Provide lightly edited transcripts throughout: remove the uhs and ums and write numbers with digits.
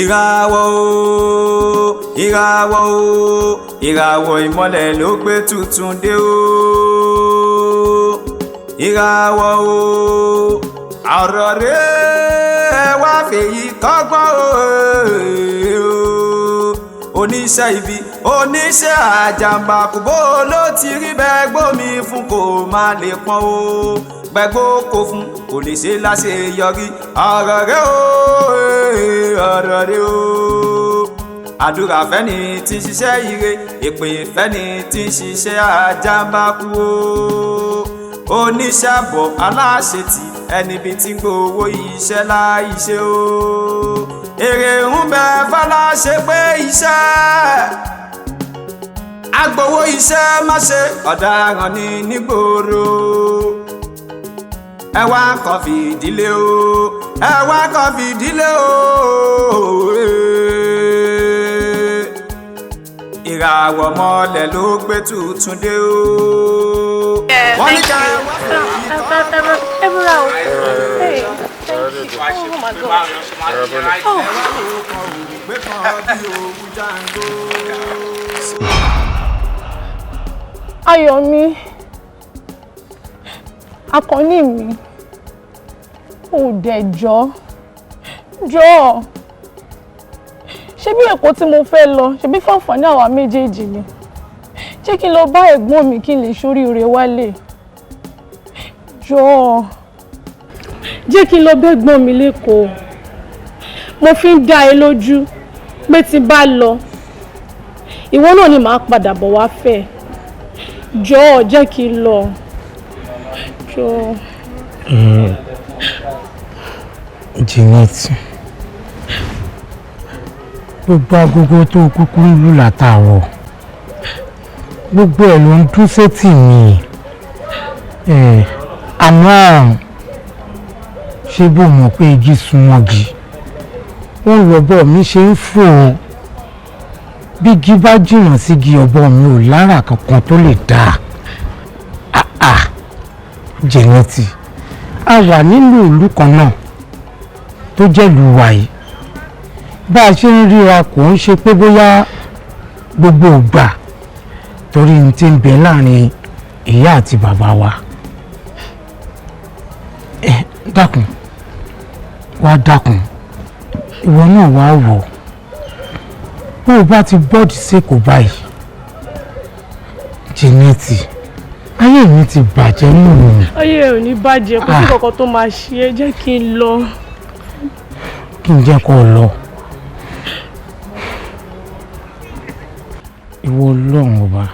Ìràwọ̀ o, ìràwọ̀ o, ìràwọ̀ ìmọ́lẹ̀ ló gbé tuntun dé o. Ìràwọ̀ o, ọ̀rọ̀ rẹ̀ wá fèyí kọ́gbọ́n o. Oníṣẹ́ ibi, oníṣẹ́ àjàmbákú, bó ló ti rí bẹ́ẹ̀ gbómi fún kò má lè pọ́n o. Gbẹ́gbó kò fún kò lè ṣe láṣeyọrí. Ọ̀rọ̀ rẹ̀ o, ọ̀rọ̀ rẹ̀ o. Àdúrà fẹ́ni tí ń ṣiṣẹ́ ire, èpè fẹ́ni tí ń ṣiṣẹ́ àjàmbákú o. Oníṣẹ́ àbọ̀ aláṣetì, ẹni bí tí ń gbowó iṣẹ́ láìṣe o. Èrè ń bẹ fáláṣe pé iṣẹ́ agbowó iṣẹ́ má ṣe, ọ̀daràn ní nígboro. Ẹ wá kàn fìdílé o, ẹ wá kàn fìdílé o. Ìràwọ̀ mọ́lẹ̀ ló gbé tuntun dé o. Wọ́n ní ká wá fìdílé o. Hey, thank you. Oh my God. Oh. Ayọ̀mí, akọni mi, ò dẹ̀ jọ́, jọ́. Ṣé bí Èkó tí mo fẹ́ lọ, ṣebí fáǹfààní àwa méjèèjì ni. Jẹ́ kí n lọ bá ẹ̀gbọ́n mi kí n lè ṣoríire wálé. Jọ́, jẹ́ kí n lọ bẹ́gbọ́n mi lẹ́kọ̀ọ́. Mo fi ń dá ẹ lójú pé tí bá lọ, ìwọ náà ni màá padà bọ̀ wá fẹ́. Jọ̀ọ́ jẹ́ kí n lọ. Jọ̀ọ́. Janet, gbogbo agogo tó kúkú ń lù látàárọ̀, gbogbo ẹ̀ ló ń dún sétí mi. Àmọ́ ṣé bó mọ̀ pé igi sunmọ́gi, wọ́n lọ́bọ̀ mi ṣe ń fò ó. Bí igi bá jìnnà sígi, ọ̀bọ mi ò lára kankan tó lè dáa. Janet, a wà nínú ìlú kan náà tó jẹ́ ìlú wa yìí. Bá a ṣe ń ríra kò ń ṣe pé bóyá gbogbo ìgbà, torí n ti ń bẹ láàrin ìyá àti bàbá wa. Dákun, wá dákun, ìwọ náà wá wò. Bó o bá ti bọ́ọ̀dì sẹ́kọ̀ọ́ báyìí, Janet, ayé mi ti bàjẹ́ nù. Ayé ẹ ò ní bàjẹ́, kò sí kankan tó máa ṣe é, jẹ́ kí n lọ. Kí n jẹ́ kó o lọ. Ìwọ Ọlọ́run ọba,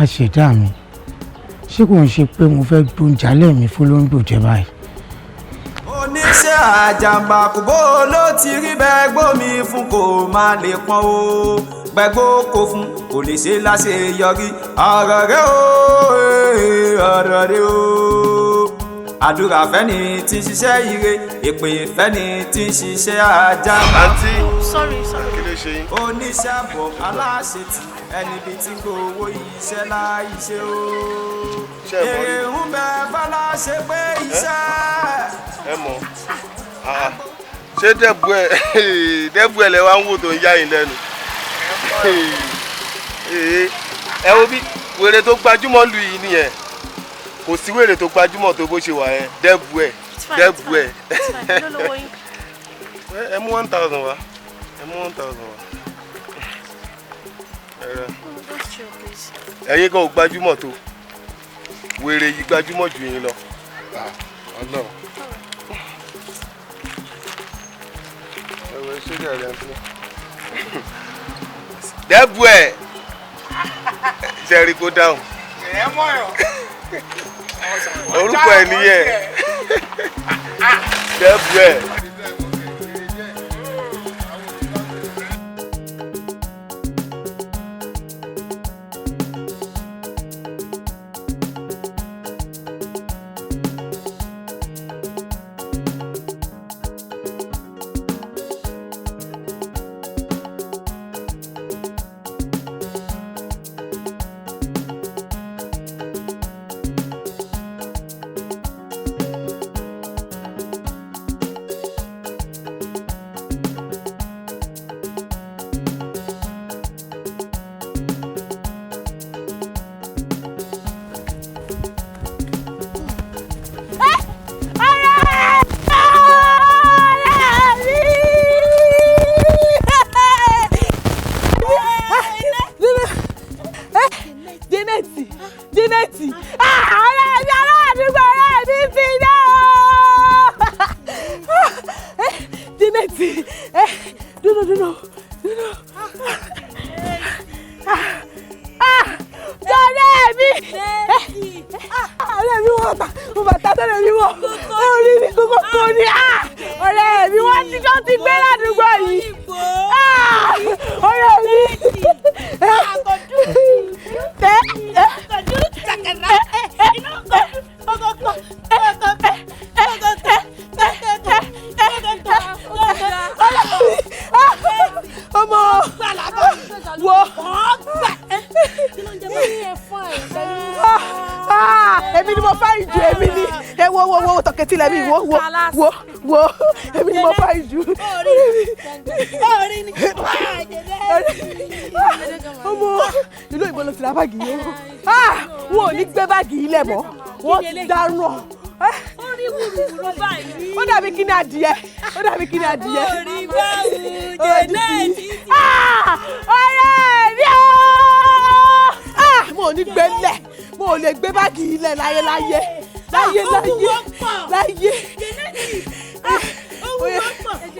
aṣẹ̀dá mi, ṣé kò ń ṣe pé mo fẹ́ gbóúnjálẹ̀ mi fún lóńgbò jẹ báyìí? Oníṣẹ́ àjàmbákú, bó ló ti rí bẹ́ẹ̀ gbómi fún kò má lè pọ́n o. Gbẹ́gbó kò fún kò lè ṣe láṣeyọrí. Ọ̀rọ̀ rẹ̀ o, ọ̀rọ̀ rẹ̀ o. Àdúrà fẹ́ni tí ń ṣiṣẹ́ ire, èpè fẹ́ni tí ń ṣiṣẹ́ àjàmbákú. Àǹtí, Sorry, sorry. kí ló ṣe yín? Oníṣẹ́ àbọ̀ aláṣetì, ẹni bí tí ń gbowó iṣẹ́ láìṣe o. Ṣé ẹ mọ̀ rí? Èrè ń bẹ fáláṣe pé iṣẹ́. Ẹ mọ̀. Ṣé dẹ́bù ẹ̀ lẹ wá ń wò tó ń yá yín lẹ́nu? Ẹ wo bí wèrè tó gbajúmọ̀ lù yìí nìyẹn. Kò sí wèrè tó gbajúmọ̀ tó bó ṣe wà yẹn. Dẹ́bù ẹ̀, dẹ́bù ẹ̀. Ẹ mú 1,000 wá. Ẹ mú 1,000 wá. Ẹ̀yin kan ò gbajúmọ̀ tó. Wèrè yìí gbajúmọ̀ jù yín lọ. Ọlọ́run. Dẹ́bù ẹ̀ ṣe rí kó dáhùn. Orúkọ ẹ̀ nìyẹn. Dẹ́bù ẹ̀. Ẹ dúró dúró dúró. Ọ̀rẹ́ mi, ọ̀rẹ́ mi wọ̀ bàtà, mo bàtà tọ́lẹ̀ mi wọ̀, orí mi kókó kò ní. Ọ̀rẹ́ mi wọ́n ti jọ ti gbé ládùúgbò yìí. Ọ̀rẹ́ mi. Ọmọ wo. Èmi ni mo fẹ́ ìjù, èmi ni. Ẹ wo wo wo tọ̀kẹ́tì lẹ́mí, wo wo wo wo, èmi ni mo fẹ́ ìjù. Ọmọ ìlú òyìnbó ló ti ra báàgì yìí o. Wọn ò ní gbé báàgì yìí lẹ̀ mọ́, wọ́n ti dáràn. Ó dàbí kíní adìyẹ, ó dàbí kíní adìyẹ. Ọ̀rẹ́ mi ooo, mo ò ní gbé lẹ̀, mo ò lè gbé báàgì yìí lẹ̀ láyé láyé láyé láyé láyé.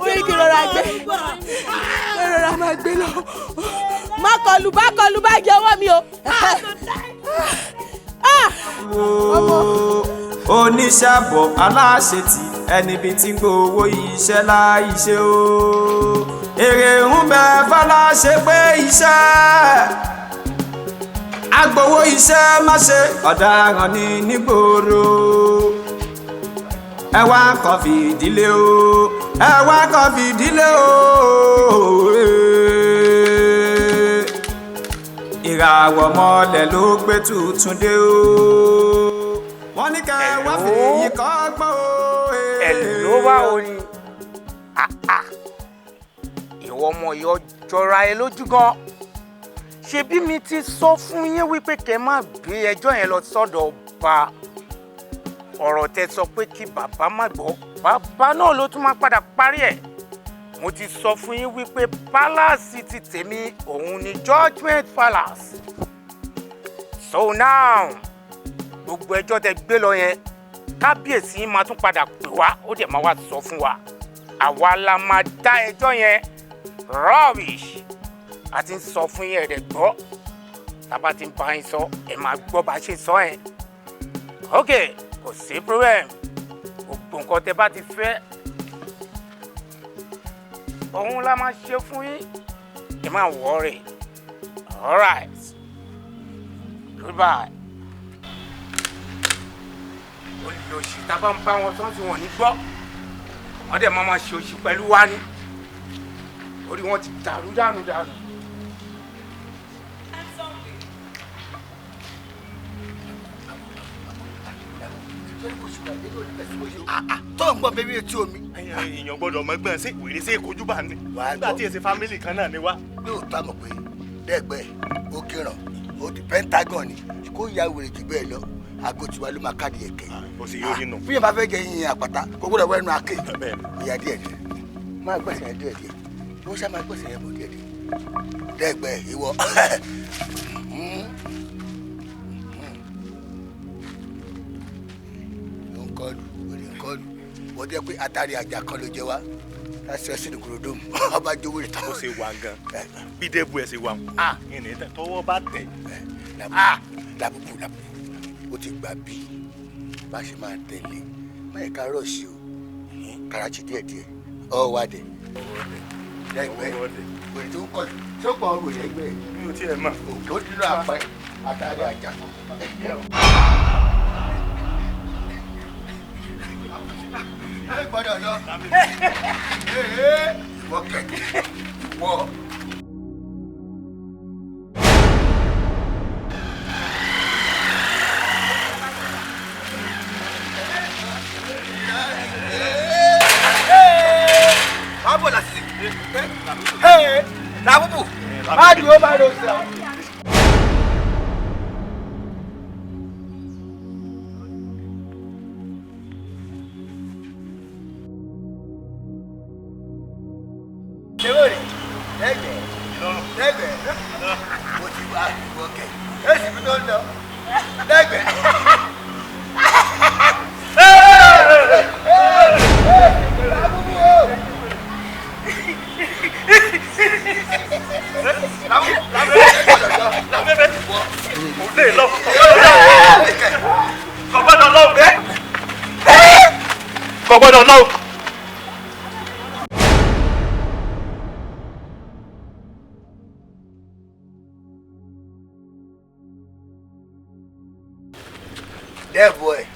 Ó yẹ kí rọra gbé, kí rọra máa gbé lọ. Má kọlù, bá kọlù báàgì ọwọ́ mi o. Oníṣàbọ̀ aláṣetì ẹni bíi tí ń gbowó iṣẹ́ láìṣe o. Èrè ń bẹ fọláṣe pé iṣẹ́ agbowó iṣẹ́ má ṣe ọ̀daràn ní nígboro. Ẹ wá kàn fìdílé o, ẹ wá kàn fìdílé o. Ìràwọ̀ mọ́lẹ̀ ló gbé tuntun dé o. Wọ́n ní kẹ́ wá fèyí kọ́gbọ́n o. Hello, báwo ni? Ìwọ ọmọ yìí jọra ẹ lójú gan. Ṣebí mi ti sọ fún yín wípé kẹ́ má gbé ẹjọ́ yẹn lọ sọ́dọ̀ ọba. Ọ̀rọ̀ tẹ́ sọ pé kí bàbá má gbọ́, bàbá náà ló tún máa padà parí ẹ̀. Mo ti sọ fún yín wípé palace ti tèmi òun ni judgement palace. So now, gbogbo ẹjọ́ tẹ́ gbé lọ yẹn, kábíyèsí máa tún padà pè wá, ó dẹ̀ máa wá sọ fún wa. Àwa la máa dá ẹjọ́ yẹn. Rubbish. A ti ń sọ fún yín, ẹ̀rẹ̀ gbọ́. Tábà ti ń bá yín sọ, ẹ̀ máa gbọ́ bá ṣe sọ yẹn. Ok, kò sí problem. Gbogbo nǹkan tẹ́ bá ti fẹ́, òun la máa ṣe fún yín. Ẹ má worry. All right. Goodbye. Olùlọ́sì tá a bá ń bá wọn tán tí wọ́n ní gbọ́, wọ́n dẹ̀ máa ṣe òṣì pẹ̀lú wa ni. Orí wọn ti dàrú dànù dànù. Tó ń gbọ́ bébí etí omi. Èèyàn gbọ́dọ̀ mọ gbọ́n sí wèrè sí ìkojú bá ní. Nígbà tí èsì fámìlì kan náà ni wá. Lóòótọ́ àmọ̀ pé dẹ́gbẹ́ ó kíràn ó di pentagon ni kó ya wèrè jù bẹ́ẹ̀ lọ, àgọ́ tiwa ló máa káàdì ẹ̀kẹ́. Ó sì yóò nínú. Bí yẹn bá fẹ́ jẹ yín àpáta kò gbọ́dọ̀ wọ ẹnu àáké. Ìyá díẹ̀ díẹ̀ máa gbẹ̀sẹ̀ yẹn díẹ̀ díẹ̀, wọ́n ṣá máa gbẹ̀sẹ̀ yẹn bọ̀ díẹ̀ díẹ̀. Dẹ́gbẹ́ ìwọ. Ó ń kọlù, ó ń kọlù. Wọ́n jẹ́ pé atari àjà kan ló jẹ wá láti ṣe sínú kúròdómù ọba jowó rẹ̀ tán. Ó ṣe wà gan bí débù ẹ̀ ṣe wà ìrìn tọwọ́ bá tẹ̀. Làbùkù làbùkù ó ti gbà bí bá ṣe máa tẹ̀lé má yẹ ká rọ̀ṣì o, karachi díẹ̀ díẹ̀ ọ̀ wá dẹ̀ lẹ́gbẹ́ wèrè tó ń kọlù tó pọ̀ ọ̀rọ̀ lẹ́gbẹ́ mi ò tiẹ̀ mọ̀. Òkè ó dúró àpẹ atari àjà kan. Ẹ gbọ́dọ̀ lọ. Ìwọ kẹ̀kẹ́ wọ. Báwo la ṣe? Làbúbù, má dúró má lọ sí ọ. Lẹ́gbẹ̀ẹ́, mo ti wá ìwọ kẹ̀, èsì mi tó ń lọ. Lẹ́gbẹ̀ẹ́. Lè lọ. Kò gbọ́dọ̀ lọ. Kò gbọ́dọ̀ lọ. There, boy.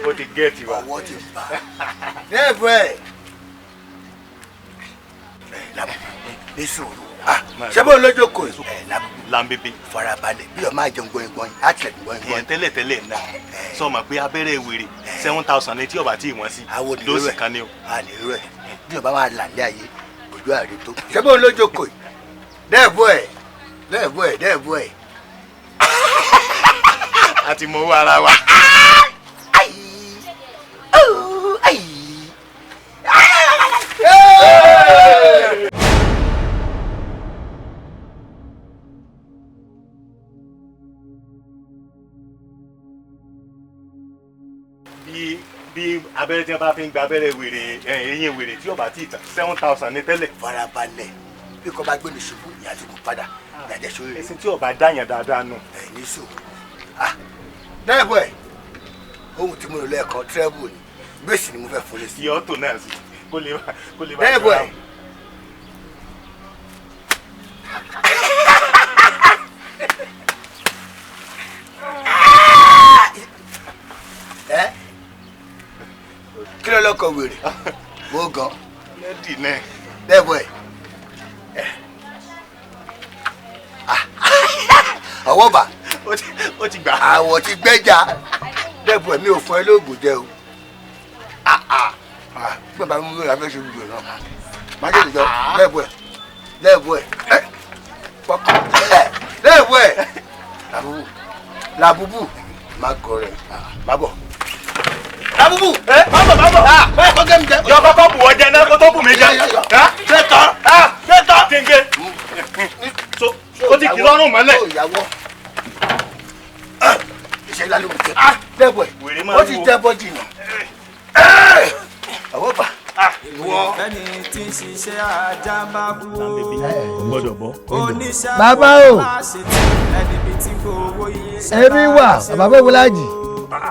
O ti gẹ́ẹ̀tì wa. Ọwọ́ ti bá. There, boy. Ní sùúrù. Ṣé bó lójó kò yìí? Lambebe. Farabalẹ̀ bí o máa jẹun gbọ̀ngbọ̀n á tilẹ̀ gbọ̀ngbọ̀n. Tẹ́lẹ̀ tẹ́lẹ̀ náà sọ ma pé abẹ́rẹ́ wèrè 7,000 ní tí ọba tí wọ́n sí. Dóòsì kan ni o. A lè rẹ̀ bí o bá máa là ní ayé ojú àrè tó. Ṣé bó lójó kò yìí? There, boy. There, boy. There, boy. A ti mọ owó ara wa. Bí abẹ́rẹ́ tí wọ́n bá fi ń gba abẹ́rẹ́ wèrè eyín wèrè tí ọba tí ì tán 7,000 ní tẹ́lẹ̀. Farabalẹ̀ bí kò bá gbé ní ṣubú ìyá tó kù padà ìyá jẹ́ sórí rẹ̀. Ẹ̀sìn tí ọba dáyàn dáadáa nù. Ẹ ní sùúrù. There, boy. Ohun tí mo lò lẹ́ẹ̀kan trẹ́bù ni gbèsè ni mo fẹ́ fún lẹ́sìn. Iye ọ̀tò náà sí kó lè bá There, boy. Kí ló lọ́kọ̀ wèrè? Wo gan. Lẹ́dì náà. There, boy. Ọwọ́ bá. Ó ti gbà. Àwọ̀ ti gbẹ́jà. There, boy, mi ò fún ẹ lóògùn jẹ o. Bí bàbá mi mú ìlànà ṣe gbogbo náà. Má jẹ́ ìjọ. There, boy. There, boy. Pọ́kàn. There, boy. Làbúbù. Làbúbù. Má gọ̀ rẹ̀. Má bọ̀. Làbúbù. Má bọ̀ má bọ̀. Báyọ̀ kọ́ gẹ́mi jẹ. Yọ kọ́kọ́ bù ọ jẹ náà kó tó bù mí jẹ. Ṣé tán? Ṣé tán? Kéńgé. Ó ti kì í lọ́rùn mọ́lẹ̀. Ìṣe lálẹ́ òkè. There, boy. Ó ti jẹ́ bọ́dì nà. Ọwọ́ bà. Ẹni tí ń ṣiṣẹ́ ajá bá kú o. Gbọ́dọ̀ bọ́. Oníṣẹ́ Bàbá o. bá ṣe tí ẹni bí tí kò owó iṣẹ́ Èmi wà bàbá Gbégbólájì. Bàbá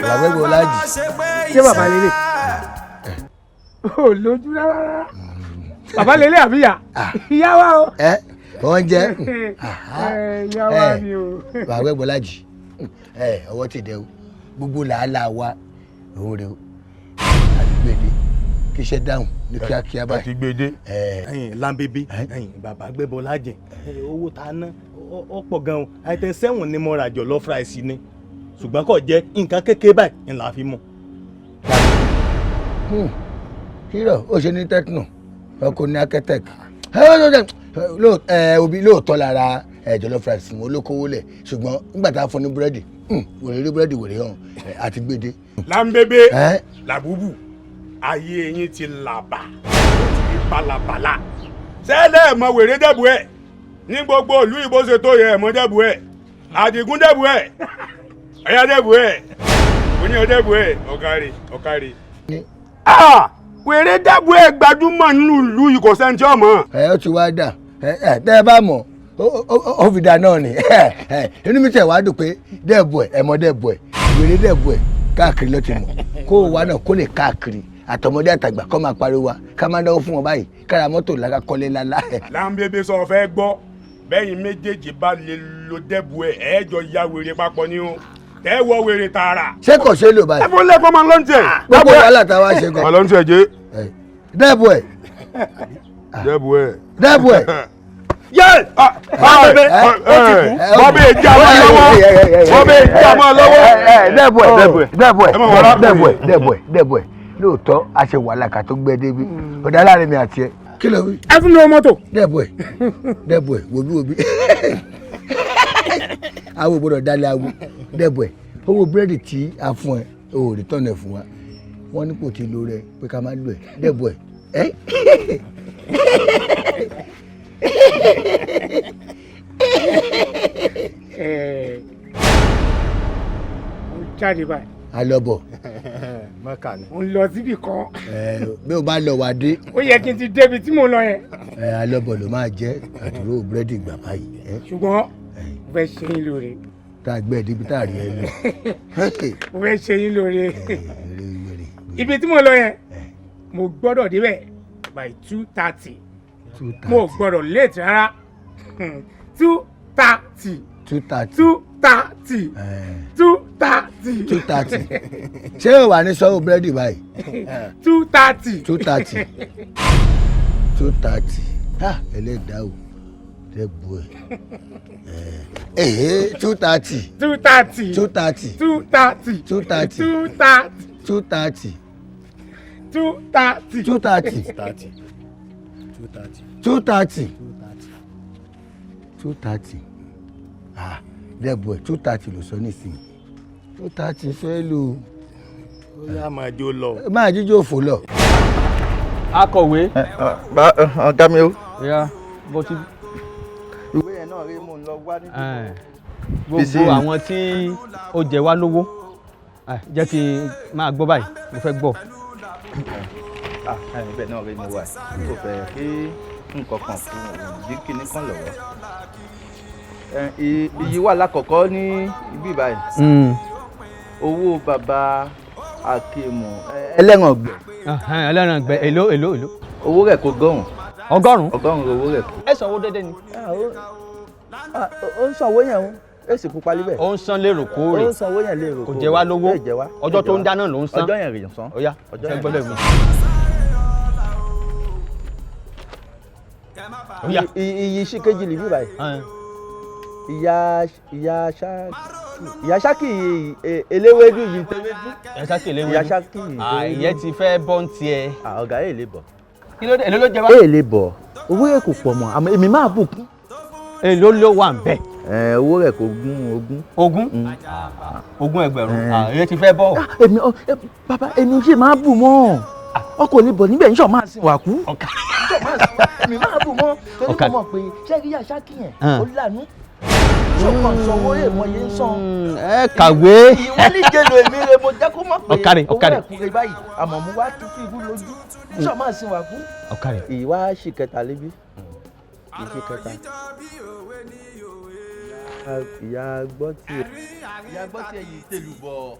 Bàbá Gbégbólájì. Ṣé bàbá lélẹ̀? Ò lójú rárá. Bàbá lélẹ̀ àbí ìyá? Ìyá wa o. Ẹ oúnjẹ. Ìyá wa ni o. Bàbá Gbégbólájì. Ọwọ́ ti dẹ o. Gbogbo làálàá wa òun rè o. Àdúgbò èdè kí iṣẹ́ dáhùn ní kíákíá báyìí. Àti gbèdé. Lambebe bàbá Gbégbólájì owó tá a ná ó pọ̀ gan-an àìtẹ́ sẹ́wọ̀n ni mo ra jọ̀lọ́fù ráìsì ni ṣùgbọ́n kò jẹ́ nǹkan kékeré báyìí ni là á fi mú. Hírọ̀ ó ṣe ní tẹ́kínù ọkọ ní akẹ́tẹ̀kì òbí lóòótọ́ lára jọ̀lọ́fù ráìsì wọn olókòwò lẹ̀ ṣùgbọ́n nígbà tá a fún ní búrẹ́dì wèrè rí búrẹ́dì wèrè hàn àti gbèdé. Lambebe Làbúbù ayé yín ti làbà ó ti rí balabala sẹ́lẹ̀ mọ wèrè dẹ́bu ẹ̀ ní gbogbo ìlú ìbò ṣe tó yẹ ẹ̀mọ́ dẹ́bu ẹ̀ Àdìgún dẹ́bu ẹ̀ ọ̀yá dẹ́bu ẹ̀ oníyàn dẹ́bu ẹ̀ ọ̀kàrè ọ̀kàrè. Wèrè dẹ́bu ẹ̀ gbajúmọ̀ nínú ìlú yìí kò sẹ́ni tí ó mọ̀. Ẹ ó ti wá dà ẹ tẹ́ ẹ bá mọ̀ ó fi dà náà ni inú mi tẹ̀ wá dùn pé dẹ́bu ẹ̀ ẹ̀mọ́ dẹ́bu ẹ̀ wèrè dẹ́bu ẹ̀ káàkiri ló ti mọ̀ kó o wá náà kó lè káàkiri àtọmọdé àtàgbà kọ́ máa pariwo wa ká máa náwó fún wọn báyìí kára mọ́tò làkà kọ́lé lálá. Lambebe sọ fẹ́ gbọ́ bẹ́yìn méjèèjì bá lè lo dẹ́bu ẹ̀ ẹ̀ jọ ya wèrè papọ̀ ni o tẹ́ wọ wèrè tààrà. Ṣé kò ṣe é lò báyìí. Ẹ fún lẹ́kọ̀ọ́ máa ń lọ́n tiẹ̀. Gbogbo wàhálà tá a wá ṣe gan. Máa lọ́n tiẹ̀ jẹ́. Dẹ́bu ẹ̀. Dẹ́bu ẹ̀. Dẹ́bu ẹ̀. Yé! Lambebe ó ti kú. Bọ́bí ìjà mọ́ lọ́wọ́. Bọ́bí ìjà mọ́ lọ́wọ́. Dẹ́bu ẹ̀ dẹ́bu ẹ̀ dẹ́bu ẹ̀ dẹ́bu ẹ̀ dẹ́bu ẹ̀ lóòótọ́ a ṣe wàhálà ká tó gbẹ débi ọ̀dà láàrin mi àti ẹ. Kí ló wí. Ẹ fún mi owó mọ́tò. Dẹ́bu ẹ̀ dẹ́bu ẹ̀ wòbí wòbí awo gbọ́dọ̀ dalẹ̀ awo dẹ́bu ẹ̀ owó búrẹ́dì tí a fún ẹ o ò rí tọ́nà ẹ̀ fún wa wọ́n ní kò tí lo rẹ pé ká má lò ẹ̀ dẹ́bu ẹ̀ ẹ́. jáde báyìí. A lọ bọ̀. Mọ́kà ni. Mo ń lọ síbì kan. Bí o bá lọ wà dé. Ó yẹ kí n ti débi tí mo lọ yẹn. Alọ́bọ̀ ló máa jẹ́ àdúró búrẹ́dì gbà báyìí. Ṣùgbọ́n mo fẹ́ ṣe yín lóore. Tá a gbẹ́ débi tá a rí ẹ lọ. Mo fẹ́ ṣe yín lóore. Ibi tí mo lọ yẹn, mo gbọ́dọ̀ débẹ̀ by 2:30. Mo gbọ́dọ̀ late rárá. 2:30. 2:30. 2:30. 2:30. 2:30. Ṣé o wà ní sọ́wọ́ búrẹ́dì báyìí? 2:30. 2:30. 2:30. Ha ẹlẹ́dàá o, dẹ́gbù ẹ̀. 2:30. 2:30. 2:30. 2:30. 2:30. 2:30. 2:30. 2:30. 2:30. 2:30. 2:30. Ah, dẹ́gbù ẹ̀ 2:30 ló sọ nísìnyí. 2:30 sọ é lò. Ó yá máa jó lọ. Máa jíjó fò lọ. Akọ̀wé. Ọ̀gá mi o. Ya bó ti. Ìwé yẹn náà rí mò ń lọ wá níbi. Gbogbo àwọn tí ó jẹ wá lówó jẹ́ kí n máa gbọ́ báyìí, mo fẹ́ gbọ́. Ibẹ̀ náà rí mo wà, kò fẹ́ kí nǹkan kan fún òun bí kinní kan lọ́wọ́. Iyì wà lákọ̀ọ́kọ́ ní ibi báyìí. Owó bàbá Akíìmù ẹlẹ́ran ọ̀gbẹ́. Ẹlẹ́ran ọ̀gbẹ́ èló èló èló. Owó rẹ̀ kò gọ́rùn. 100. 100 owó rẹ̀ kò. Ẹ sanwó déédéé ni. Ó ń sanwó yẹn o, èsì pupa líbẹ̀. Ó ń san lérò kóòrè. Ó ń sanwó yẹn lérò kóòrè. Kò jẹ wá lówó. Ọjọ́ tó ń dáná ló ń san. Ọjọ́ yẹn rè ń san. Ó yá, fẹ́ gbọ́dọ̀ mi. Iyì sí kejì lè bí báyìí. Ìyá Ṣákì eléwédú yìí tewédú. Ìyá Ṣákì eléwédú. Ìyá Ṣákì tewédú. Ìyẹn ti fẹ́ bọ́ ń tiẹ̀. Ọ̀gá yìí lè bọ̀. Kí ló dé, èló ló jẹ wá? Èè lè bọ̀, owó rẹ̀ kò pọ̀ mọ́, àmọ́ èmi máa bùkún. Èló ló wà ń bẹ̀? Owó rẹ̀ kò gún ogún. Ogún? 20 ẹgbẹ̀rún. Ìyẹn ti fẹ́ bọ̀. Èmi bàbá èmi ṣe máa bù mọ́. Ọkọ̀ lè bọ̀ níbẹ̀ níṣọ̀ máa sin wà kú. Èmi máa bù mọ́ torí mo mọ̀ pé ṣé ìyá Ṣákì yẹn ó lànú. Ṣọ̀kan sanwó èèmọ̀ yẹn ń san. Ẹ kàwé. Ìwọ́n ní jẹ́lò èmi rẹ̀ mo jẹ́ kó mọ̀ pé owó ẹ̀kú rẹ̀ báyìí àmọ́ mo wá tún fi ìlú lójú. Níṣọ̀ máa sin wà kú. Ìwá ṣì kẹta lébi. Ìṣe kẹta. Ìyá gbọ́ tiẹ̀. Ìyá gbọ́ tiẹ̀ yìí tèlù bọ̀.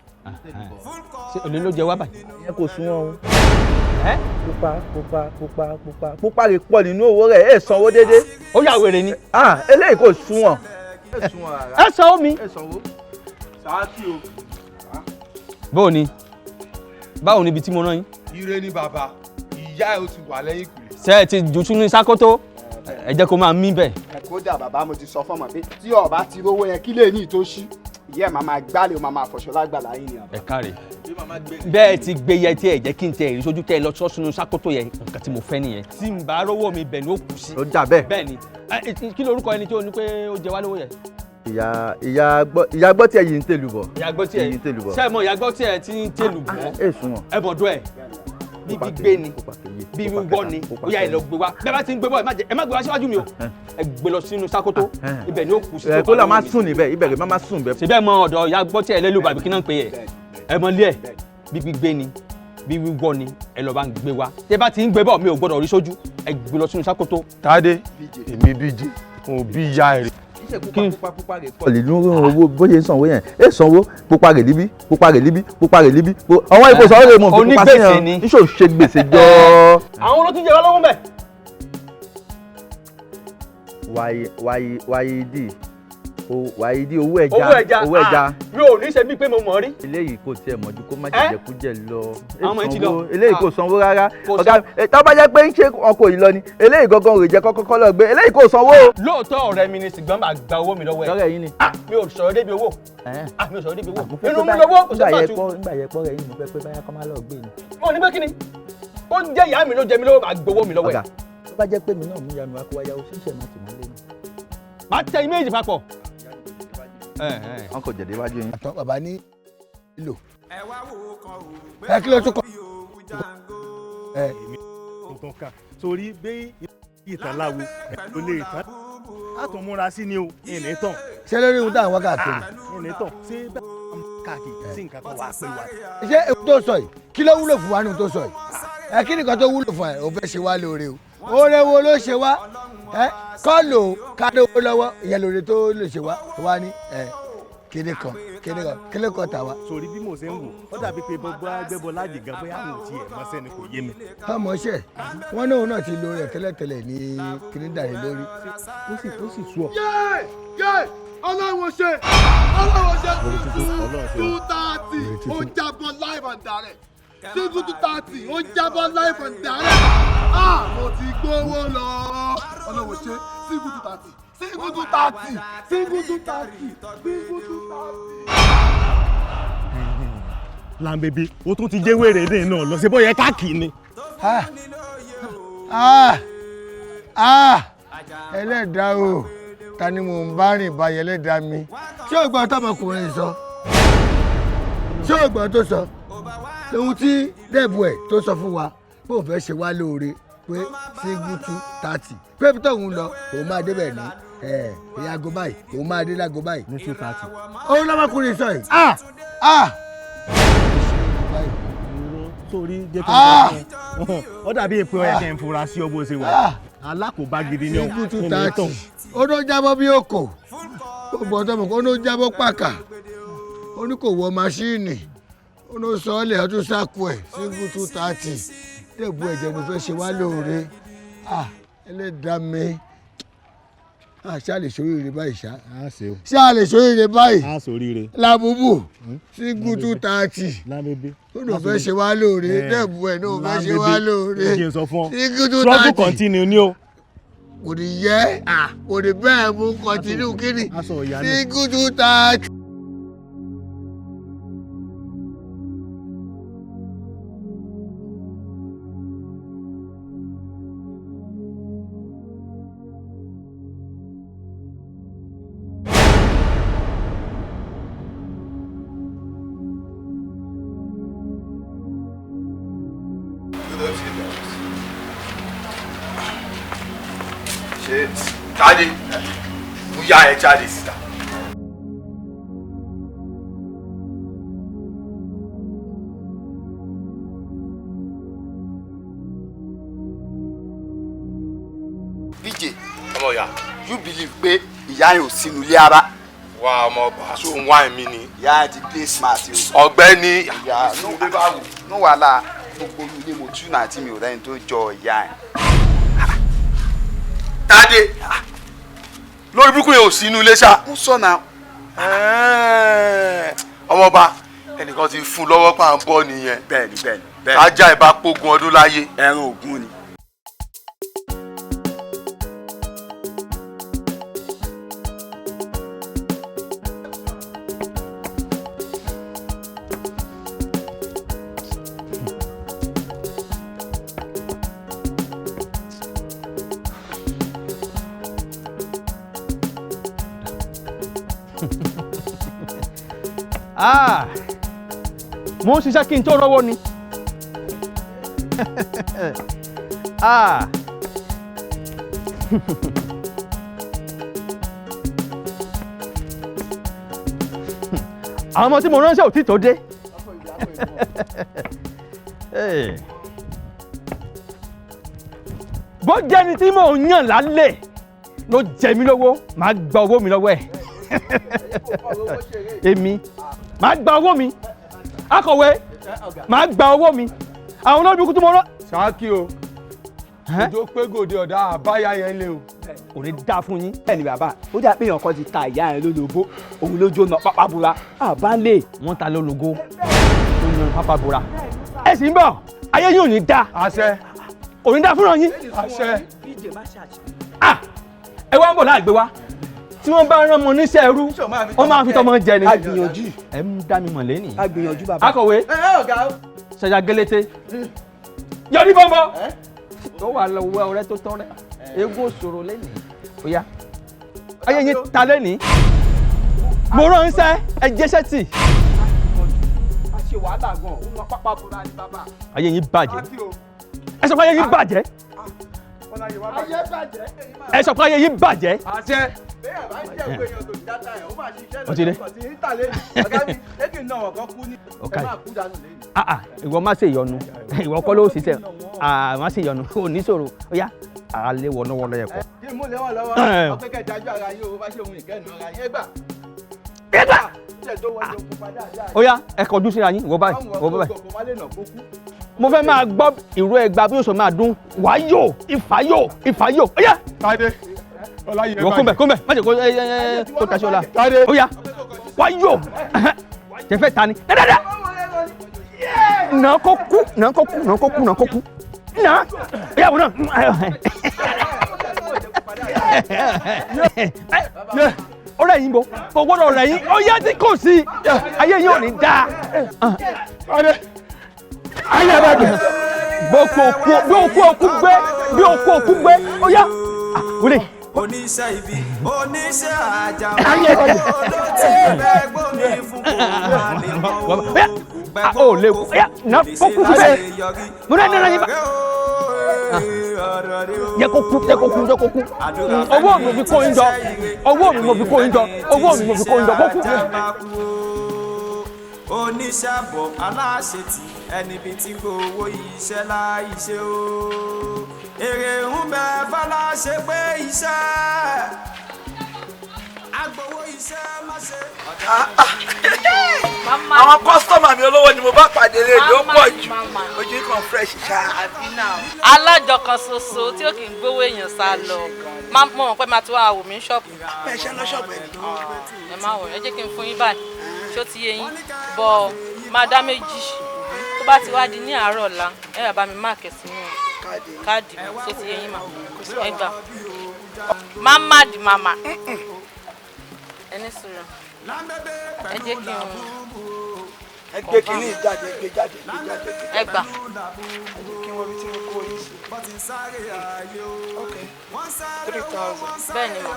Ṣé èló ló jẹ wá báyìí? Ìyẹn kò sún wọn o. Pupa pupa pupa pupa pupa rẹ̀ pọ̀ nínú owó rẹ̀ ẹ̀ sanwó déédéé. Ó yà wèrè ni. Eléyìí kò sún wọn. Ẹ sanwó mi. Ẹ sanwó. Sáàkì o. Báwo ni? Báwo ni ibi tí mo rán yín? Ire ni bàbá, ìyá ẹ ó ti wà lẹ́yìn ìkùlé. Ṣé ẹ ti jù sínú sákótó? Ẹ jẹ́ kó máa mí bẹ̀. Kódà bàbá mo ti sọ fọmọ pé tí ọba ti rówó yẹn kí lè ní ìtòsí ìyá ẹ máa máa gbálẹ̀ máa máa fọṣọ lágbàlá yín ni. Ẹ káre. Bẹ́ẹ̀ ti gbé yẹ tí ẹ jẹ́ kí n tẹ èrè sójú tẹ ẹ lọ sọ sínú sákótó yẹn, nǹkan tí mo fẹ́ nìyẹn. Tí n bá rówó mi bẹ̀ ni ó kù sí. Ó dà bẹ́ẹ̀. Bẹ́ẹ̀ ni. Kí lorúkọ ẹni tí ó ní pé ó jẹ wá lówó yẹn? Ìyá gbọ́ tiẹ̀ yìí ń tèlù bọ̀. Ìyá gbọ́ tiẹ̀ yìí ń tèlù bọ̀. Ṣé ẹ mọ ìyá gbọ́ tiẹ̀ tí ń tèlù bọ̀? Ẹ sùn wọn. Ẹ bọ̀dọ̀ ẹ̀ bí gbígbé ni bí wíwọ́ ni ó yá ẹ lọ gbé wá. Bẹ́ẹ̀ bá ti ń gbé bọ̀ ẹ má gbé wá síwájú mi o. Ẹ gbé lọ sínú sákótó ibẹ̀ ni ó kù sí. Ẹ kó lọ máa sùn níbẹ̀, ibẹ̀ rẹ̀ má sùn bẹ́ẹ̀. Ṣé bẹ́ẹ̀ mọ ọ̀dọ̀ ìyá gbọ́ tiẹ̀ lẹ́lú bàbí kí náà ń pè ẹ̀? Ẹ mọ ilé ẹ̀ bí gbígbé ni bí wíwọ́ ni ẹ lọ bá ń gbé wá. Tẹ bá ti ń gbé bọ̀ mi ò gbọ́dọ̀ rí sójú, ẹ gbé lọ sínú sákótó. Tádé, èmi bíjì, mo bí ìyá ẹ̀ rí. Pupa pupa rẹ̀ pọ̀ nínú owó bóyá sanwó yẹn ẹ sanwó pupa rẹ̀ líbí pupa rẹ̀ líbí pupa rẹ̀ líbí àwọn ipò sanwó rẹ̀ mọ̀ fi pupa sí yẹn níṣò ṣe gbèsè jọ. Àwọn olótú jẹ wá lọ́wọ́ mẹ́. Wáyídì wáyídì owó ẹja owó ẹja mi ò ní ṣe bí pé mo mọ̀ rí. Eléyìí kò tiẹ̀ mọ̀jú kó má jẹjẹ kú jẹ lọ. Àwọn ọmọ yìí ti lọ. Eléyìí kò sanwó rárá ọ̀gá tó bá jẹ́ pé ń ṣe ọkọ̀ yìí lọ ni eléyìí gangan rè jẹ́ kọ́kọ́ lọ gbé eléyìí kò sanwó. Lóòótọ́ ọ̀rẹ́ mi ni ṣùgbọ́n máa gba owó mi lọ́wọ́ ẹ̀. Lọ́rẹ̀ yín ni. Mi ò sọ̀rọ̀ débi owó. Mi ò sọ̀rọ̀ débi owó. Inú mi lọ́wọ́ kò sí pàtó. Nígbà yẹn pọ́ rẹ̀ yín mo fẹ́ pé báyà kọ́ má lọ gbé ni. Mo ní pé kí ni ó jẹ́ ìyá mi ló jẹ mi lówó máa gbowó mi lọ́wọ́ ẹ̀. Ọ̀gá tó bá jẹ́ pé mi náà mú ìyá mi wá kó wáyà ó ṣíṣe máa tì mọ́ lé mi. Má tẹ méjì papọ̀. Wọn kò jẹ̀dẹ̀ wájú yín. Àtọ́ bàbá ní ìlò. Ẹ kí ló tún kọ. Èmi tuntun kan torí bí ìtàn láwo ló lè tán a tún múra sí ni o ìní tán. Ṣé lórí ohun táwọn wákàtí. Ìní tán ṣé bá káàkiri sí nǹkan kan wàá pè wá. Ṣé èwo tó sọ yìí kí ló wúlò fún wa nínú tó sọ yìí? Ẹ kí nìkan tó wúlò fún ẹ ò fẹ́ ṣe wá lóore o. Oore wo ló ṣe wá? Ẹ kọ́ lò ó ká lówó lọ́wọ́ ìyẹn lóore tó lè ṣe wá wá ní ẹ kíni kan kíni kan kíni kan tà wá. Sórí bí mo ṣe ń wò ó dàbí pé gbogbo agbẹ́bọ láàjì gan bóyá àwọn ò tiẹ̀ mọ́sẹ́ ni kò yé mi. Ọmọ ṣẹ wọn náà náà ti lo rẹ tẹ́lẹ̀tẹ́lẹ̀ ní kíní dàrí lórí. Ó sì tó sì sú ọ. Yé yé Ọlọ́run ṣe Ọlọ́run ṣe 2:30 ó jábọ́ live and direct single 2:30 ó jábọ́ live and direct ah mo ti gbówó lọ Ọlọ́run ṣe single 2:30 single 2:30 single 2:30 single 2:30. Lambebe o tún ti jẹ́ wèrè ní iná lọ sí bóyá káàkiri ni. Ẹlẹ́dàá o ta ni mò ń bá rìn báyìí ẹlẹ́dàá mi ṣé o gbọ́ tọmọkùnrin sọ ṣé o gbọ́ tó sọ ohun tí dẹ́bù ẹ̀ tó sọ fún wa pé òun fẹ́ ṣe wá lóore pé single 2:30 pé ibi tóun lọ òun máa débẹ̀ ní ìyàgò báyìí òun máa dé lágò báyìí. Ní 2:30. Òun lọ́mọkùnrin sọ yìí. Sórí jẹ́ kí n sọ fún ọ ó dàbí èpè ọ̀yà kí n fura sí ọ bó ṣe wà alákòóbá gidi ni ọ single 2:30 ó ló jábọ́ bí òkò ó gbọ́ tọmọ ó ló jábọ́ pàkà ó ní kò wọ máṣíìnì ó ló sọ ọ́ lẹ̀ ọdún sáku ẹ̀ single 2:30 dẹ́gbù ẹ̀jẹ̀ ló fẹ́ ṣe wá lóore ẹlẹ́dàá mi ṣá lè ṣoríire báyìí ṣá ṣá lè ṣoríire báyìí Làbúbù single 2:30 ó ló fẹ́ ṣe wá lóore dẹ́gbù ẹ̀ ló fẹ́ ṣe wá lóore single 2:30 struggle continue ni o. Kò ní yẹ kò ní bẹ́ẹ̀ mú continue kíni single 2:30. Jáde bóyá ẹ jáde síta. BJ ọmọ ìyá you believe pé ìyá yẹn ò sínú ilé ara. Wà ọmọ ọba aṣọ òun wá mi ni. Ìyá yẹn ti play smart o. Ọ̀gbẹ́ni ìyá no wàhálà gbogbo ilé mo tú náà tí mi ò rẹ́ni tó jọ ìyá yẹn. Tádé lórí burúkú yẹn ò sí inú ilé ṣá. Mo sọ náà. Ọmọọba ẹnìkan ti fún lọ́wọ́ pa ń bọ̀ nìyẹn. Bẹ́ẹ̀ni bẹ́ẹ̀ni bẹ́ẹ̀ni. Ajá ìbá pógun ọdún láyé. Ẹran ògún ni. Mo ń ṣiṣẹ́ kí n tó rọ́wọ́ ni. Àwọn ọmọ tí mo ránṣẹ́ ò tí tó dé. Bó jẹ́ ni tí mò ń yàn lálẹ́ ló jẹ mí lówó, màá gba owó mi lọ́wọ́ ẹ̀. Èmi màá gba owó mi. Akọ̀wé màá gba owó mi. Àwọn olórí burúkú tí mo rán. Ṣáàkì o, ojú pé gòdì ọ̀dà àbáyá yẹn lé o. Kò ní dáa fún yín. Bẹ́ẹ̀ni bàbá, ó dà pé èèyàn kan ti ta ìyá yẹn lólobó, òun ló jóná pápá bora, àbá lè. Wọ́n ta lólobó, ó yan pápá bora. Ẹ sì ń bọ̀, ayé yín ò ní dáa. Àṣẹ. Kò ní dáa fúnra yín. Àṣẹ. Ẹ wá ń bọ̀ láàgbé wa. Tí wọ́n bá rán ọmọ níṣẹ́ ẹrú, wọ́n máa fi tọmọ jẹ ni. A gbìyànjú. Ẹ ń dá mi mọ̀ lẹ́nìí. A gbìyànjú bàbá. Akọ̀wé. Ṣẹ̀yà gẹ́lẹ́tẹ̀. Yọrí bọ́ńbọ́. Tó wà lọ́wọ́ ọ̀rẹ́ tó tán rẹ̀. Eégún òṣòro lẹ́nìí. Ó yá. Ayé yín ta lẹ́nìí. Mo ránṣẹ́ ẹ jẹ́ṣẹ́ tì. A ṣe wàhálà gan-an, ó ná pápá bora ni bàbá. Ayé yín bàjẹ́. Ẹ sọ pé ayé yín bàjẹ́. Ayé bàjẹ́. Ẹ sọ pé ayé yín bàjẹ́. Àṣẹ. O ti dé. Ah ah, ìwọ má ṣe ìyọnu, ìwọ kọ́ ló ṣiṣẹ́, ah má ṣe ìyọnu, ò ní ṣòro, ó yá, àlẹ́ wọnú wọlé ẹ̀kọ́. Kí n mú lẹ́wọ̀n lọ́wọ́, ọ̀pẹ́kẹ̀ dájú ara yín o, bá ṣe ohun ìkẹ́nu ara yín, ẹ gbà. Ẹ gbà. Ó yá, ẹ kọjú síra yín, ìwọ báyìí, ìwọ báyìí. Mo fẹ́ máa gbọ́ ìró ẹgba bí oṣù máa dún, wáyò, ìfáyò, ìfáyò, ó yá. Tádé, ọláyé ìwọ kúnbẹ̀ kúnbẹ̀, má jẹ́ kó ẹ ẹ kó taṣọ la. Tádé. Ó yá, wáyò, tẹ̀fẹ́ ta ni, dáadáa. Nà kó kú, nà kó kú, nà kó kú, nà kó kú, nà, ó yá wò náà. Ọ̀rẹ́ yín bọ̀, kò gbọ́dọ̀ ọ̀rẹ́ yín, ó yá tí kò sí, ayé yín ò ní dáa. Ayé bá dùn. Bí òkú òkú gbé, bí òkú òkú gbé, ó yá. Wọlé. Oníṣẹ́ ibi, oníṣẹ́ àjàmbá, ló ti bẹ́ gbómi fún kò má lè mọ́ o. Ó lè kú, nà kó kú síbẹ̀. Mo náà nana yín bá. Yẹ kó kú, yẹ kó kú, yẹ kó kú. Owó mi mo fi kó yín jọ, owó mi mo fi kó yín jọ, owó mi mo fi kó yín jọ, kó kú. Oníṣàbọ̀ aláṣetì ẹni bíi tí gbowó iṣẹ́ láìṣe o. Èrè ń bẹ fọláṣe pé iṣẹ́ agbowó iṣẹ́ má ṣe. Àwọn kọ́sítọ́mà mi olówó ni mo bá pàdé lè ló pọ̀ jù, ojú kan fresh ṣá. Alájọ kan ṣoṣo tí ó kì í gbowó èèyàn sá lọ, máa mọ̀ pé máa ti wá wò mí ṣọ́ọ̀bù. Ẹ ṣe lọ ṣọ́ọ̀bù ẹ ní. Ẹ má wọ̀, ẹ jẹ́ kí n fún yín báyìí, ṣó ti yé yín? Bọ̀ máa dá méjì, tó bá ti wá di ní àárọ̀ ọ̀la, ẹ yà bá mi máàkì sínú káàdì mi, ṣó ti yé yín mà? Ẹ gbà. Mama di mama. Ẹ ní sùúrù. Ẹ jẹ́ kí n. Ẹ gbé kínní jáde, gbé jáde, gbé jáde. Ẹ gbà. Ẹ jẹ́ kí n wọ́n bí tí mo kó yín sí. Ok, 3,000. Bẹ́ẹ̀ ni mà.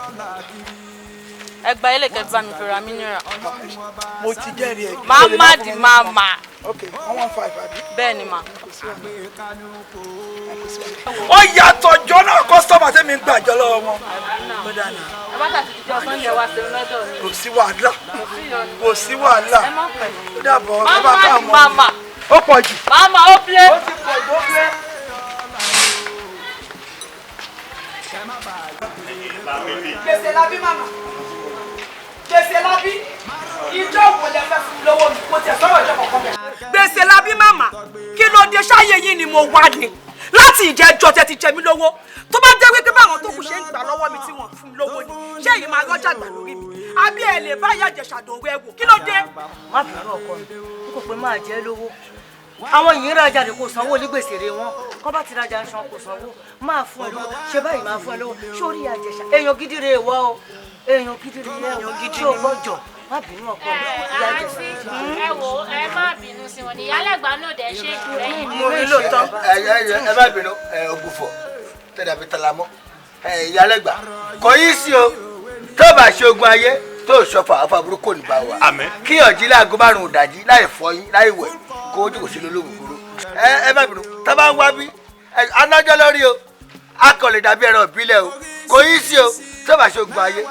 Ẹ gba ilé kẹfì bá mi fi ra mineral. Mo ti jẹ́rìí ẹ̀. Mama di mama. Ok, 115 àbí. Bẹ́ẹ̀ ni mà. Ó yàtọ̀ jọ náà, kọ́sítọ́mà tẹ́mi ń gbàjọ lọ́wọ́ wọn. Ó dáná. Ẹ bá tàbí jíjọ Sunday wá sí lọ́dọ̀ mi. Kò sí wàhálà. Kò sí wàhálà. Ẹ má pẹ́. Ó dàbọ̀ ẹ bá ká Mama di mọ́. mama. Ó pọ̀ jù. Mama ó plé. Ó ti pọ̀ jù, ó plé. Gbèsè labí màmá. Gbèsè labí. Ìjọ wo lẹ fẹ́ fún lọ́wọ́ mi? Mo tẹ̀ sọ́rọ̀ ìjọ kọ̀ọ̀kan bẹ̀. Gbèsè labí màmá. Kí ló dé ṣáyé yín ni mo wá ni? Láti ìjẹ́jọ́ tẹ ti jẹ mí lówó. Tó bá jẹ́ wípé báwọn tó kù ṣe ń gbà lọ́wọ́ mi tí wọ́n fún mi lówó ni. Ṣé èyí máa rọ́jà gbà lórí mi? Àbí ẹ lè bá ìyá Ìjẹ̀ṣà dòwe ẹ wò? Kí ló dé? Má bínú ọkọ mi, n kò pé máa jẹ́ lówó. Àwọn yìí ń rajà rè kò sanwó onígbèsè rè wọn. Kọ́ bá ti rajà ń san kò sanwó. Máa fún ẹ lówó, ṣe báyìí máa fún ẹ lówó. Ṣé orí ìyá Ìjẹ̀ṣà? Èèyàn gidi rè wọ́ o. Èèyàn gidi rè yẹ o. Ṣé o gbọ́jọ̀? Má bínú ọkọ mi, ìyá Ìjẹ̀ṣà. Ẹ wo, ẹ má bínú sí wọn ni ìyálẹ̀gbá náà dẹ̀ ṣe ìrẹ́yìn. Mo rí lóòótọ́. Ẹ ẹ má bínú, ẹ ògùfọ̀ tẹ̀lé àbí talamọ́, ẹ ìyálẹ́gbà kò yí sí o, tó bá ṣe ogun ayé tó sọfà àfa burúkú ní bá wa. Àmín. Kí ọ̀jí láago 5 ìdájí láì fọyín láì wẹ̀ kó ojú kò sí lólógùnkúrú. Ẹ má bínú, tá bá ń wá bí anájọ́ lórí o, a kò lè dàbí ẹran ìbílẹ̀ o, kò yí sí o, tó bá ṣe ogun ayé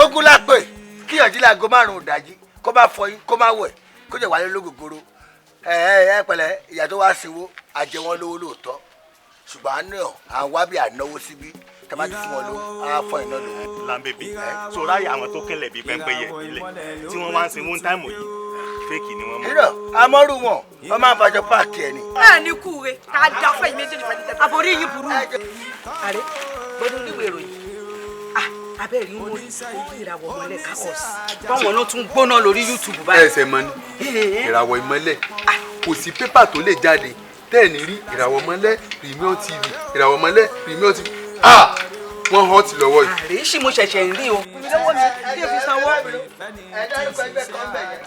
ogun lápè kí ọ̀jí láago 5 ìdájí kó má fọyín kó má wẹ̀ kó jẹ́ wálé lólógùnkúrú. Ẹ ẹ pẹ̀lẹ́, ìyá tó wá sinwó àjẹ wọn lówó lóòótọ́, ṣùgbọ́n àánú à ń wá bí ànáwó síbí tàbá ti fún wọn lówó á fọ iná lówó. Lambebe, sọ̀rọ̀ àyà àwọn tó kẹlẹ̀ bíi pẹ́ńpẹ́yẹ ilẹ̀ tí wọ́n wá ń sin one time yìí, fẹ́ẹ̀kì ni wọ́n mọ̀. Irọ́ amọ́rù wọn, wọ́n máa ń fàjọ páàkì ẹ̀ ni. Ẹ ní kúre ká da fẹ́ yìí méjèèjì fẹ́ tẹ́tẹ́. Àbórí yín burú. Àrẹ gbọ́dọ̀ oníwèé ìròyìn. Abẹ́rẹ́ ń wọ́n ìràwọ̀ mọ́lẹ̀ kakọ́s. Báwọn ló tún gbóná lórí YouTube báyìí. Ẹsẹ̀ mọ́ ni ìràwọ̀ ìmọ́lẹ̀, kò sí pépà tó lè jáde tẹ́ẹ̀ní rí ìràwọ̀ mọ́lẹ̀ Premium TV, ìràwọ̀ mọ́lẹ̀ Premium TV, ah wọ́n hot lọ́wọ́ yìí. Àrè ṣì mo ṣẹ̀ṣẹ̀ ń rí o. Lọ́wọ́ mi kí n fi sanwó. Ẹ dárúkọ ẹgbẹ́ kan bẹ̀ yẹn.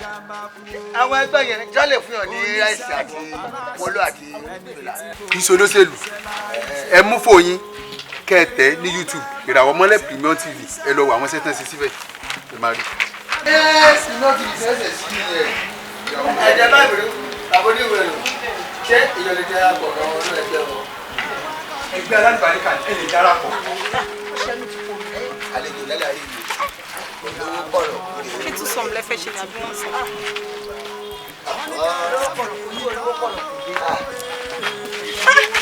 Àwọn ẹgbẹ́ yẹn jálè fún yàn ní ráìsì àti polo àti fìlà. Kì í ṣe olóṣèlú, ẹ mú fòyín kẹ́ ẹ tẹ̀ ní YouTube ìràwọ̀ mọ́lẹ̀ Premium TV, ẹ lọ wo àwọn sẹ́tàn sí síbẹ̀ ẹ máa rí. Ẹ Premium TV sẹ́sẹ̀ sí yẹn. Ẹ̀jẹ̀ bá bèrè àbóníwèé rẹ̀ ṣé ìyọ̀lẹ̀ jẹ́ àgbọ̀dọ̀ ọ̀rọ̀ ẹgbẹ́ wọn. Ẹgbẹ́ alálùbáríkà ẹ lè darapọ̀. Àlejò lálẹ́ ayé mi. Olówó bọ̀rọ̀ kúrè. Ṣé tún sọ̀rọ̀ lẹ́fẹ̀ẹ́ ṣe ni àbí wọ́n sọ?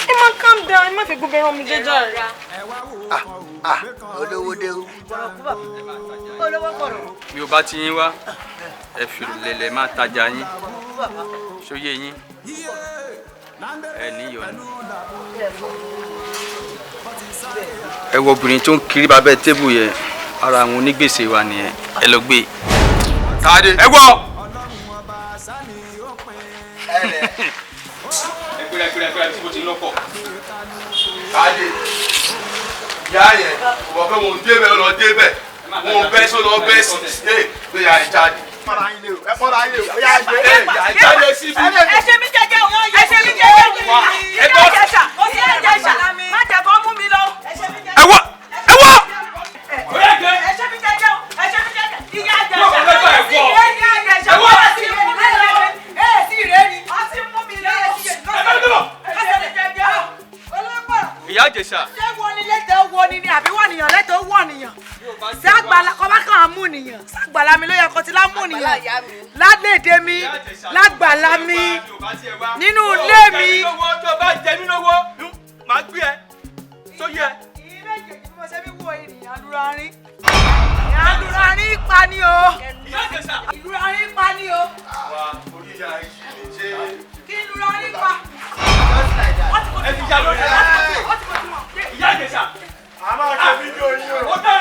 Ẹ máa calm down, ẹ má fi gbogbo ẹran mi jẹ́ jàre. Olówó dé o. Olówó pọ̀rọ̀. Mi ò bá ti yín wá, ẹ fi lẹ̀lẹ̀ máa tajà yín, ṣóyè yín, ẹ níyọnu. Ẹ wo obìnrin tó ń kiri bàbá tébù yẹn, ara àwọn onígbèsè wa nìyẹn, ẹ lọ gbé. Káde. Ẹ wọ. Ẹ gbéra gbéra gbéra tí mo ti ń lọ́pọ̀. Káde. Ìyá yẹn, wọ́n fẹ́ wọn débẹ̀ lọ débẹ̀, wọn bẹ́ sọ lọ bẹ́ sí, ẹ gbé ya ẹ jáde. Ẹ fọ́ra yín lé o. Ẹ jáde síbi. Ẹ ṣe mí jẹ́jẹ́ o, ẹ ṣe mí jẹ́jẹ́ o. Ìyá Ìjẹ̀ṣà, ìyá Ìjẹ̀ṣà, má jẹ́ kó mú mi lọ. Ẹ wọ, ẹ wọ. Ẹ ṣe mí jẹ́jẹ́ o, ẹ ṣe mí jẹ́jẹ́. Ìyá Ìjẹ̀ṣà, ìyá Ìjẹ̀ṣà, wọ́n ti mú mi lọ. Ẹ sì rẹ́ ni, wọ́n ti mú mi lọ. Ẹ ṣe mí jẹ́jẹ́ o. Ìyá Ìjẹ̀ṣà. Ṣé wọ́n ní lẹ́tọ̀ọ́ wọ ni ni àbí wọ́n nìyàn lẹ́tọ̀ọ́ wọ̀ nìyàn? Ságbàlá kọ́ bá kàn án mú nìyàn. Ságbàlá mi ló yẹ kó ti lá mú nìyàn. Ládèdè mi, lágbàlá mi, nínú ilé mi. Tó bá jẹ mí lówó, màá gbé ẹ, sóyè ẹ. Ilé ìjẹ̀jì bí mo ṣe fi wo ènìyàn alúrarín. Alúrarín pa ni o. Ìlúrarín pa ni o. Orí ìyá yìí lè ṣe. Kí ìlúrarín pa? Ẹ ti já lórí. Ìyá Ìjẹ̀ṣà. A máa ṣe fídíò yín o. Ó dá